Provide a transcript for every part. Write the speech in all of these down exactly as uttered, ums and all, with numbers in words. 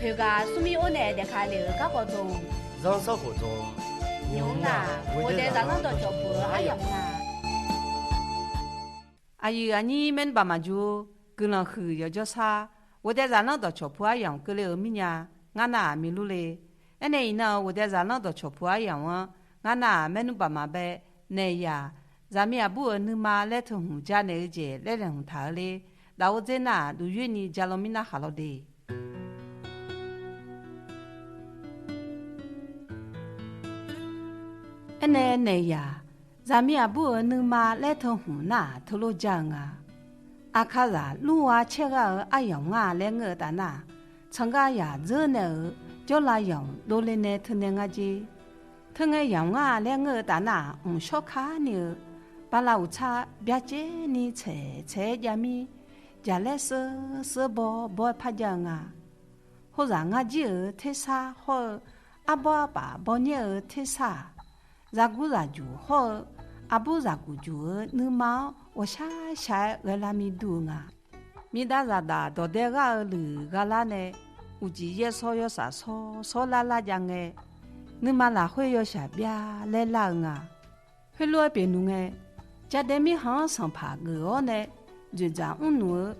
Toeqghaq smrmir or nae daefka lef-euq garkawv dmq, zanrsanrkhof dmq, nymq-mr nar, ghofdae zaqlanr dawqcawq puq-eu aryamq nga. Aqyuif aqnyir maernmr baq maqjur, guiqlanq huiq yawqjawr sar, ghofdae zaqlanr dawqcawq puq aryamq keuvle-euq mirnya, ngar nar-aq milur le. Aernae iqnan-euq ghofdae zaqlanr dawqcawq puq aryamq-anr, ngar nar-aq maernmr baq maqbae, naeq yaq, zaqmiq aqbur-euq nuima laer teu hmq ja naeq-eu jeq laer laeqhmq taq-eu le. Daqor dzer nar-aq, duqyoer ni ja law mirnar khaq law de. Aernae naeq yaq, zaqmiq aqbur-euq nuima laer teu hmq nar-aq teulof ja-eu nga. Aqkaqzaq lur-a caergha-eu aryamq ngar laer ngeur-eu taf nar, tsanqgar yaq dzeur nae-euq jawrlav yamq dovle nae teunae nga jer. Teungae yamq ngar laer ngeur-eu taf nar-aq, mqshawr kani-eu bala uqtsar byacaevni tsaeq tsaeq-aer jav mir, jaqlaer seur seur baw baw-aer par jav-eu nga. Hozaq ngar jir-euq tersar hawr-eu, arbawr arpaf bawnaeq-eu tersar-aq, zaqguq zaqjuq hawr-eu, aqbur zaqguq juq-eu nuima-anr ghawqshaq shaq-aer ghae lar mir dur-eu nga. Miqdav zaqdaq dawqdae ghar-eu luiq gha lar nae, uqcif yaersaw yawsaf saw sawr lar lar jav ngae, nuima lafkhoer yawshaq byav laer lar-eu nga. Khoerlof-aer pyeuf nmr ngae, Jadae mirkhanq-anr sanqpaq geuf-awr nae dzoeqdzaq mrnuq-eu,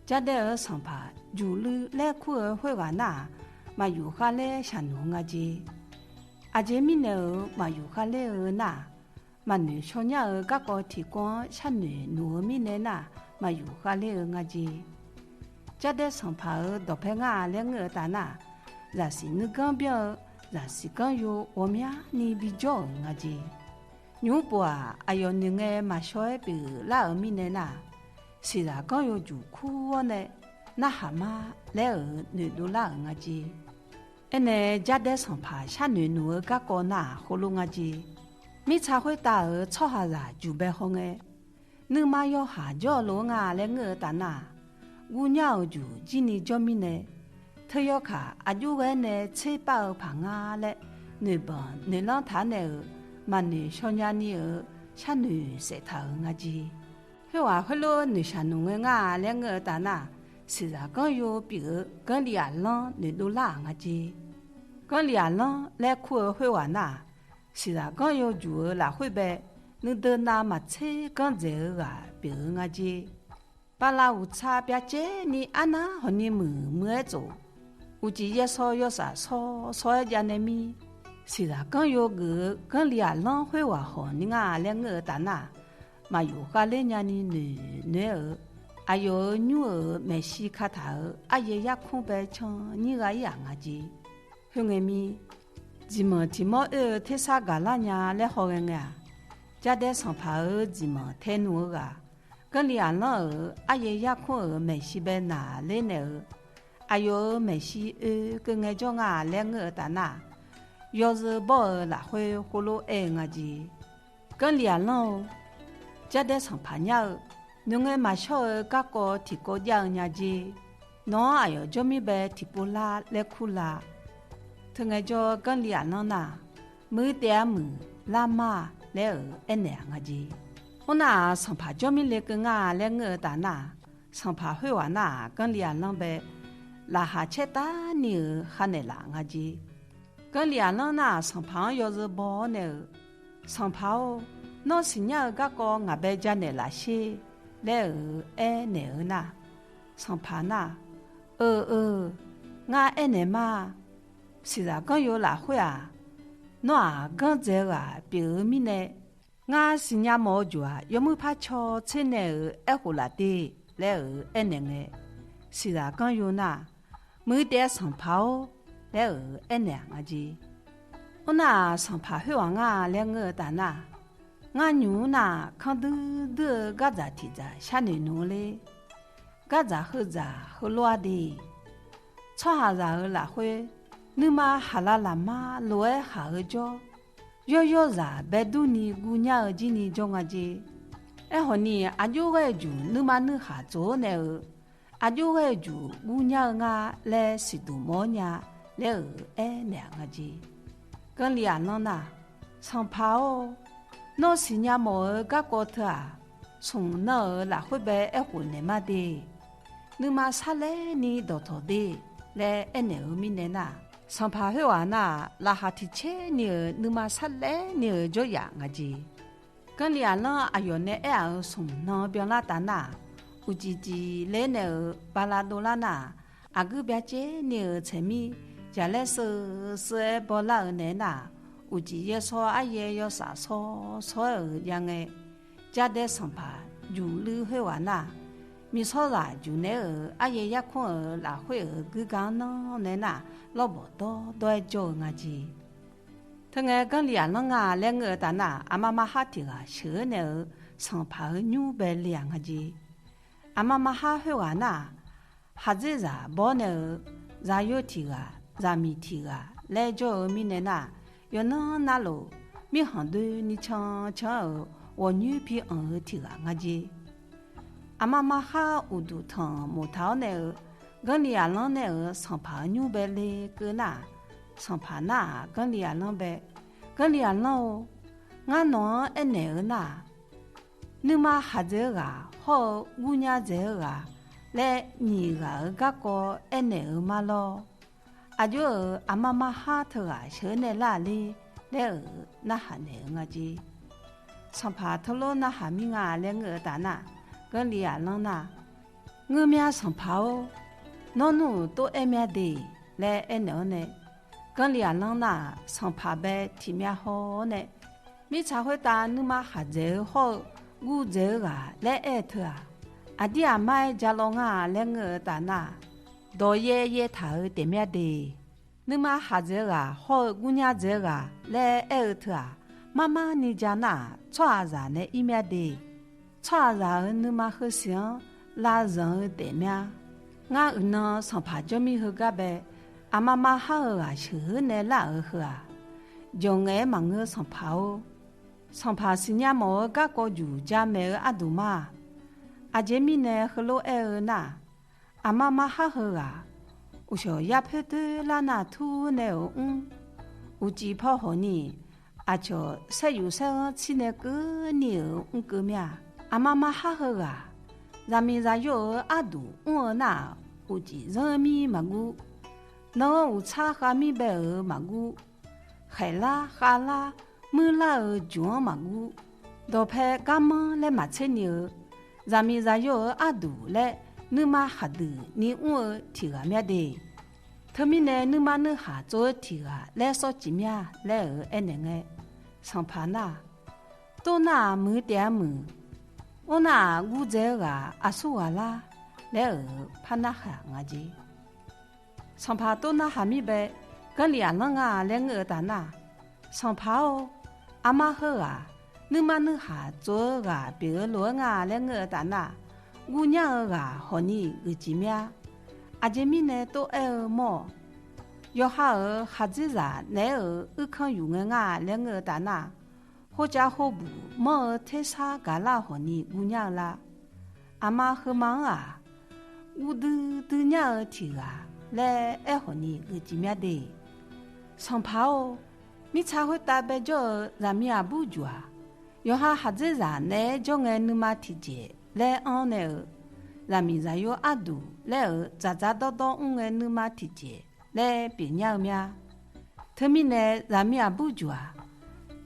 Jadae-euq sanqpaq Juqluiv laer kur-eu khoerghaq nar-aq, maqyuf khavler shaqnuq-eu nga jer. Aqjeq mirnae-euq maqyuf khavler-eu nar-aq, maqnoeq shaw nyar-eu garkawv tiqkawv-anr sharnoeq nuq-eu mirnae nar-aq, maqyuf khavler-eu nga jer. Jadae sanqpaq-euq dawqpae ngar laer ngeur-eu taf nar-aq, zaqsiq nuiganr byanr-eu zaqsiq ganr yo ghawqmyani bijawr-euq nga jer. Nymq-mr pov-aq, aqyawf noeq ngae maqshaw-aer pyeuflar-euq mirnae nar-aq, siqzaq ganr yo juq kur-awr nae, narhaq ma laer-euq noeqdov lar-euq nga jer. Aernae Jadae sanqpaq sharnoeq nuq-eu garkawv nar-aq heulof nga jer. Mirtsa khoertav-euq tsawrhaqzaq juq bae haw ngae, nuima yawhaq jawr-eu lof-aer nga laer ngeur-eu taf nar-aq, guvnyar-euq juq jirni jawr mirnae, teuyawkaq aqjox ghae nae tserpav-eu paq nga laer, noeqbanq noeqlanr taq-aer nae-euq maqnoeq shaw nyani-euq sharnoeq saef taq-euq nga jer. Khoerghaq khoerlof noeqshaq nuq ngae ngar laer ngeur-eu taf nar-aq, siqzaq ganr yo pyeuf-eu Ganrli Aqlanr noeqdov lar-aq nga jer. Ganrli Aqlanr laer kur-eu khoerghaq nar-aq, siqzaq ganr yo juq-eu lafkhoer bae, nuideuv navmaqtser ganr dzaeq-eu ghaq pyeuf-eu nga jer. Bala uqtsar byacaevni arnar hawqni muiq muiq-aer tsof, uqcif yaersaw yawsaf saw saw-aer jav nae mir, siqzaq ganr yo geuf-eu Ganrli Aqlanr khoerghaq hawq ni nga laer ngeur-eu taf nar-aq, maqyuf khavler nyani noeq noeq-aer-euq, aqyawf-euq nymr-euq maeqshi kataq-euq aryaer yarkmr bae can nyir gha ir-aq nga jer. Khoerngae mir, Dziqmanq tiq mawr oer-eu tersar gaqlar nya laer hawghae ngae-aq, Jadae sanqpaq-euq dziqmanq tae nmr-eu ghaq, Ganrli Aqlanr-euq aryaer yarkmr-euq maeqshi bae naqler naeq-eu, aqyawf-euq maeqshi oekeuv ngaejawr nga laer ngeur-eu taf nar-aq, yawzeu bawr-eu lafkhoer khoerlof aer-eu nga jer. Ganrli Aqlanr-or, Jadae sanqpaq nyar-eu, noeqngae maqshawr-eu garkawv tiqkawv jav-eu nya jer. Nawq-anr aqyawf jawr mir bae tiqpov lar laer kur la. Teungaejawr Ganrli Aqlanr nar-aq, muiq taef-a muiq lar mar-a laer-euq aernaeq-aq nga jer. Mr nar-aq, sanqpaq jawr mir le keuv nga laer ngeur-eu taf nar-aq, sanqpaq khoerghaq nar-aq, Ganrli Aqlanr bae laqkhaq caer tavni-euq khavnaeq laf nga jer. Ganrli Aqlanr nar-aq, sanqpaq-anr yawzeu baw-awr nae-euq, Sanqpaq-or, nawr siqnya-eu garkawv ngaq bae janaeq laf sher laer-euq aernaeq-eu nar, sanqpaq nar-aq, Eu eu, ngar aernaeq ma. Siqzaq ganr yo lafkhoer-aq, nawr-aq ganr dzae-eu ghaq pyeuf-eu mirnae, ngar siqnya mawf-eu juq-aq, yawmuir par caw tser nae-euq aerkhof laf te laer-euq aernaeq ngae, siqzaq ganr yo nar-aq, Muiq taef-a sanqpaq-or laer-euq aernaeq-aq nga jer. Mr nar-aq, sanqpaq khoerghaq nga laer ngeur-eu taf nar, ngar nymq-mr nar-aq, kanr duidui-eu gardzaq tiqdzaq sharnoeq nmr-eu ler. Gardzaq heudzaq heulof-a de. Tsawrhaqzaq-euq lafkhoer, nuima haqlav lafma lof-aer haq-eu jawr, yawr yawrzaq baedurni guvnyar-eu jirni jawr nga jer. Aerkhawf ni, aqjox ghae-eu juq nuima nuikhaq tsof-awr nae-eu, aqjox ghae-eu juq guvnyar-eu nga laer siqduq mawf-awr nya laer-euq aernaeq-aq nga jer. Ganrli Aqlanr nar, Sanqpaq-or, nawr siqnya mawf-eu garkawv teu-aq, smq nan-euq lafkhoer bae aerkhof naeq ma de. Nuima sarlaer ni dawqtawq de. laer aernaeq-eu mirnae nar, sanqpaq khoerghaq nar-aq, laqkhaq tiq caer ni-euq nuima sarlaer ni-euq jawryaf nga jeq. Ganrli aqlanr aqyawf nae aer-aq-euq smq nan byanlar taf nar-aq, uqcif cif ler nae-euq bala dovlar nar-aq, aqguir byacaev ni-euq tsaeq mir jaqlaer seuv seuv-aer bawlar-eu naeq nar-aq, uqcif yaer shawr aryaer yawsaf shawr shawr-aer-euq jav ngae, jardae sanqpaq juqluir khoerghaq nar, miqshawrzaq juq naeq-euq aryaer yarkmr-euq lafkhoer-euq guirga-anr nanr nae nar, lawrbawq dawrdawr-aer jawr-eu nga jeq. Teungae Ganrli aqlanr nga laer ngeur-eu taf nar, aqma maqhar tiq ghaq sheuq-eu nae-euq sanqpaq-euq nymr bae le-aq nga jeq. Aqma maqhar khoerghaq nar-aq, khaqdzerzaq bawr nae-euq zaqyo tiq ghaq, zaqmiq tiq ghaq laer jawr-eu mirnae nar, yawqnan navluf mirkhanq doeni cancan-euq ghawqnyoer pi anq-eu tiq ghaq nga jeq. Aqma maqhar uqduq tanq moq taq-awr nae-euq Ganrli aqlanr nae-euq sanqpaq-euq nymr bae le keuv nar-aq, sanqpaq nar-aq Ganrli aqlanr bae, Ganrli aqlanr-or, ngar nawq-anr aernaeq-eu nar-aq, nuima khaqdzae-eu ghaq hawr-eu gurnya dzaeq-eu ghaq laer nyiq ghaq-euq garkawv aernaeq-eu ma lawr. Aqjox-euq aqma maqhar teughaq sheuq-eu nae lar-aq ler laer-euq narhaq naeq-eu nga jeq. Sanqpaq teulof narhaq mir nga laer ngeur-eu taf nar, Ganrli aqlanr nar, ngeur mya sanqpaq-or, nawr nmr-euq tov aer mya de laer aernaeq-awr nae, Ganrli aqlanr nar-aq sanqpaq bae tiq mya haw-awr nae, mirtsaq khoertav nuima khaqdzae-eu hawr-eu gurdzae-eu ghaq laer aer-eu teu-aq, aqdir aqmar-aer ja law ngar-a laer ngeur-eu taf nar, dawq yaer yaer taq-eu taef mya de. Nuima khaqdzae-eu ghaq hawr-eu gurnya dzae-eu ghaq laer aer-eu teu-aq, marmar ni ja nar-aq tsawrhaqzaq nae ir mya de. Tsawrhaqzaq-euq nuima heusiq-anr lavzanq-eu taef mya. Ngar uiqnan sanqpaq jawrmir heugar bae, aqma maqhar-eu ghaq sheuq-eu nae lar-euq heu-aq, jawq ngaef-aer maqngeur sanqpaq-or, sanqpaq siqnya mawf-eu garkawv juq jamaeq-eu arduq ma. Aqjeq mirnae heulof-aer-eu nar, aqma maqhar heughaq, uqshawq yarpoer doer lar nar tur nae-euq mr, uqcif paw hawq ni, aqcawq saeryuf saerghanr tsir nae keuvni-euq mr keuv mir-a. Aqma maqhar heughaq, zaqmiq zaqyo-euq arduq mr-eu nar-aq, uqcif zanr mir maqguv, nanr uqtsar khav mir bae-euq maqguv, khaeqlar khavlar muirlar-euq juq-anr maqguv, dawqpae garmanr laer maqtser ni-eu, zaqmiq zaqyo-euq arduq laer nuima khaqdui ni mr-eu tiq ghaq mya de. Teumirnae nuima nuirhaq tsov-eu tiq ghaq laer sawr cif mya laer-euq aernaeq ngae, sanqpaq nar-aq, tov nar-aq muiq taef-a muiq, mr nar-aq gurdzae-eu ghaq aqsur ghaq lar laer-euq par narhaq nga jeq. Sanqpaq tov narhaq mir bae, Ganrli aqlanr nga laer ngeur-eu taf nar, sanqpaq-or, aqma heughaq nuima nuirhaq tsov-eu ghaq pyeuf-eu lof-aer nga laer ngeur-eu taf nar, guvnyar-eu ghaq hawq ni geuf cif mya. Aqjeq mirnae tov aer-eu mawr-awq. Yawqha-euq khaqdzerzaq naeq-aer-euq uirkanr yuf ngae nga laer ngeur-eu taf nar, khocav khobuq manr-eu tersar gaqlar hawq ni guvnyar-eu la. Aqma heuma-anr-aq, guvdui dui nyar-eu tiq ghaq laer aer hawq ni geuf cif mya de. Sanqpaq-or, mirtsaq khoertav bae jawr-eu zaqmiq aqbur juq-aq, yawqha khaqdzerzaq naeq-aer jawr ngae nuima tiqjeq laer anr nae-euq, zaqmiq zaqyo arduq laer-euq dzaqdzaq dawrdawr mr ngae nuima tiqjeq laer pyeufnyar-eu mya. Teumirnae zaqmiq aqbur juq-aq,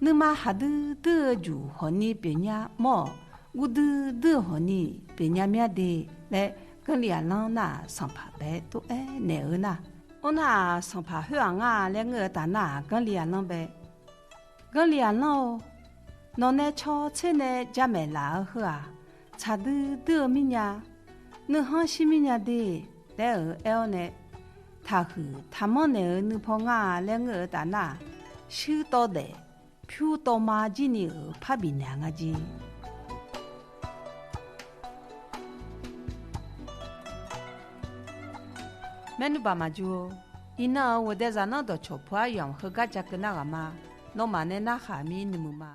nuima khaqdui dui-eu juq hawq ni pyeufnya mawr-awq, guvdui dui-eu hawq ni pyeufnya mya de laer, Ganrli aqlanr nar-aq sanqpaq bae tov aer naeq-eu nar, mr nar-aq sanqpaq khoer-aq ngar laer ngeur-eu taf nar-aq Ganrli aqlanr bae, Ganrli aqlanr-or, nawqnae caw tser nae jamaeq laf-eu heu-aq, tsaqdui dui-eu mirnya, nuikhanr shir mirnya de laer-euq aer-awr nae, taqhuiq taqmanr naeq-eu nuipaw ngar-a laer ngeur-eu taf nar-aq, shuir tawv daef pyur tawv ma jir ni-euq par bifnaeq-a nga jeq. Maernmr baq maqjur-or, iqnan-euq ghofdae zaqlanr dawqcawq pu-aer yamq heugar ja keuv nar ghaq ma. Nawmaf nae narhaq mir nuimuiq ma.